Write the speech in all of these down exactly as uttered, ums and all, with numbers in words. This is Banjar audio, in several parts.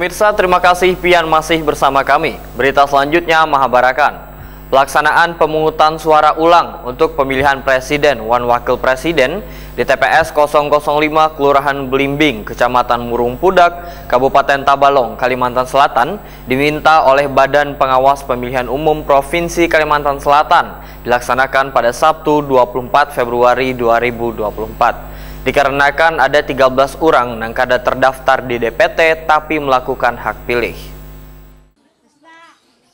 Pemirsa, terima kasih pian masih bersama kami. Berita selanjutnya mahabarakan. Pelaksanaan pemungutan suara ulang untuk pemilihan presiden wan wakil presiden di T P S kosong kosong lima Kelurahan Belimbing, Kecamatan Murung Pudak, Kabupaten Tabalong, Kalimantan Selatan, diminta oleh Badan Pengawas Pemilihan Umum Provinsi Kalimantan Selatan dilaksanakan pada Sabtu dua puluh empat Februari dua ribu dua puluh empat. Dikarenakan ada tiga belas orang nang kada terdaftar di D P T tapi melakukan hak pilih.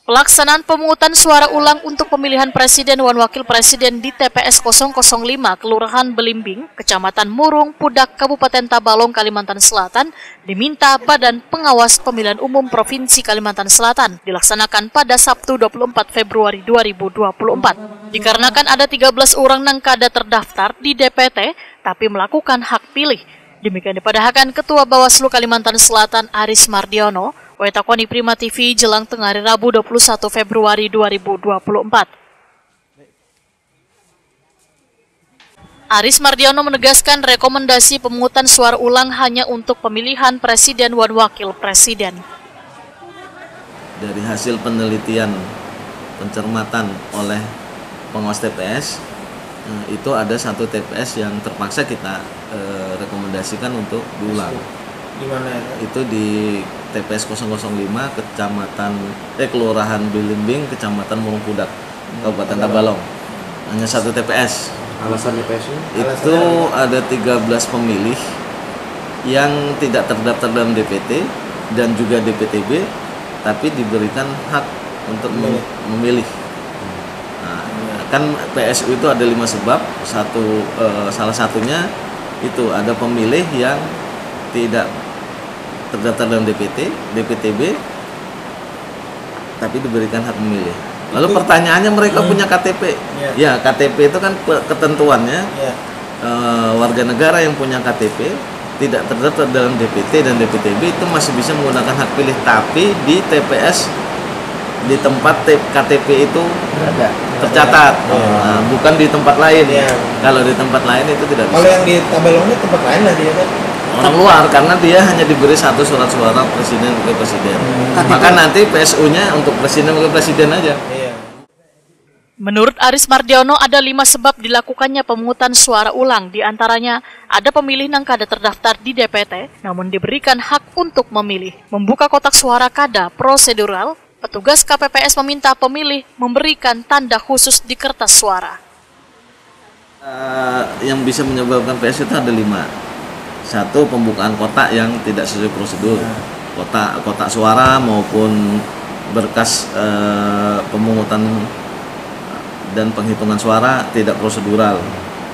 Pelaksanaan pemungutan suara ulang untuk pemilihan presiden wan wakil presiden di T P S kosong kosong lima Kelurahan Belimbing, Kecamatan Murung, Pudak, Kabupaten Tabalong, Kalimantan Selatan, diminta Badan Pengawas Pemilihan Umum Provinsi Kalimantan Selatan dilaksanakan pada Sabtu dua puluh empat Februari dua ribu dua puluh empat. Dikarenakan ada tiga belas orang nang kada terdaftar di D P T tapi melakukan hak pilih. Demikian dipadahakan Ketua Bawaslu Kalimantan Selatan Aris Mardiono, wetakoni Prima T V jelang tengah hari Rabu dua puluh satu Februari dua ribu dua puluh empat. Aris Mardiono menegaskan rekomendasi pemungutan suara ulang hanya untuk pemilihan presiden wan wakil presiden. Dari hasil penelitian pencermatan oleh pengawas T P S, eh, itu ada satu T P S yang terpaksa kita eh, rekomendasikan untuk diulang. Di mana itu? Itu di T P S kosong kosong lima Kecamatan eh Kelurahan Bilimbing, Kecamatan Murung Pudak, Kabupaten Tabalong. Hanya satu T P S. Alasannya P S U? Itu ada tiga belas pemilih yang tidak terdaftar dalam D P T dan juga D P T B, tapi diberikan hak untuk mem- memilih. Nah, kan P S U itu ada lima sebab. Satu eh, salah satunya itu ada pemilih yang tidak terdaftar dalam D P T, D P T B, tapi diberikan hak memilih. Lalu pertanyaannya, mereka punya K T P? Iya. Ya, K T P itu kan pe- ketentuannya Ya. eh, warga negara yang punya K T P tidak terdaftar dalam D P T dan D P T B itu masih bisa menggunakan hak pilih, tapi di T P S di tempat T- K T P itu Ada. tercatat. Oh. Nah, bukan di tempat lain. Iya. Kalau di tempat lain itu tidak bisa. Kalau yang di Tabalong ini tempat lain lah dia kan. Orang luar, karena dia hanya diberi satu surat suara presiden wakil presiden. Maka nanti P S U-nya untuk presiden wakil presiden aja. Iya. Menurut Aris Mardiono, ada lima sebab dilakukannya pemungutan suara ulang, di antaranya ada pemilih nang kada terdaftar di D P T namun diberikan hak untuk memilih, membuka kotak suara kada prosedural, petugas K P P S meminta pemilih memberikan tanda khusus di kertas suara. Eh, yang bisa menyebabkan P S U itu ada lima. Satu, pembukaan kotak yang tidak sesuai prosedur. Kotak kotak suara maupun berkas eh, pemungutan dan penghitungan suara tidak prosedural.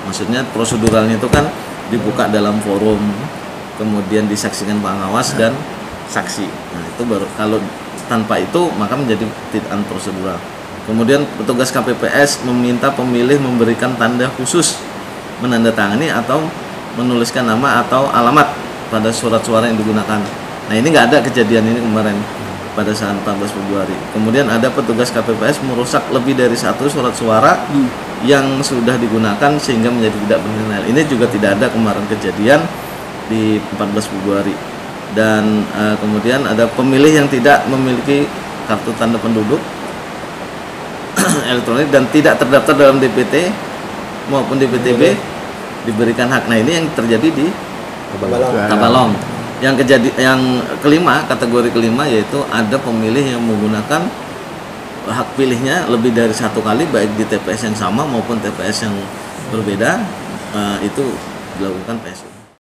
Maksudnya proseduralnya itu kan dibuka dalam forum, kemudian disaksikan pengawas dan saksi. Nah, itu baru, kalau tanpa itu maka menjadi tidak prosedural. Kemudian petugas K P P S meminta pemilih memberikan tanda khusus, menandatangani atau menuliskan nama atau alamat pada surat suara yang digunakan. Nah, ini nggak ada kejadian ini kemarin pada saat empat belas Februari. Kemudian ada petugas K P P S merusak lebih dari satu surat suara yang sudah digunakan sehingga menjadi tidak bernilai. Ini juga tidak ada kemarin kejadian di empat belas Februari. Dan eh, kemudian ada pemilih yang tidak memiliki kartu tanda penduduk elektronik dan tidak terdaftar dalam D P T maupun D P T B diberikan hak. Nah, ini yang terjadi di Tabalong. Tabalong. Yang kejadi yang kelima, kategori kelima, yaitu ada pemilih yang menggunakan hak pilihnya lebih dari satu kali, baik di T P S yang sama maupun T P S yang berbeda, eh, itu dilakukan P S U.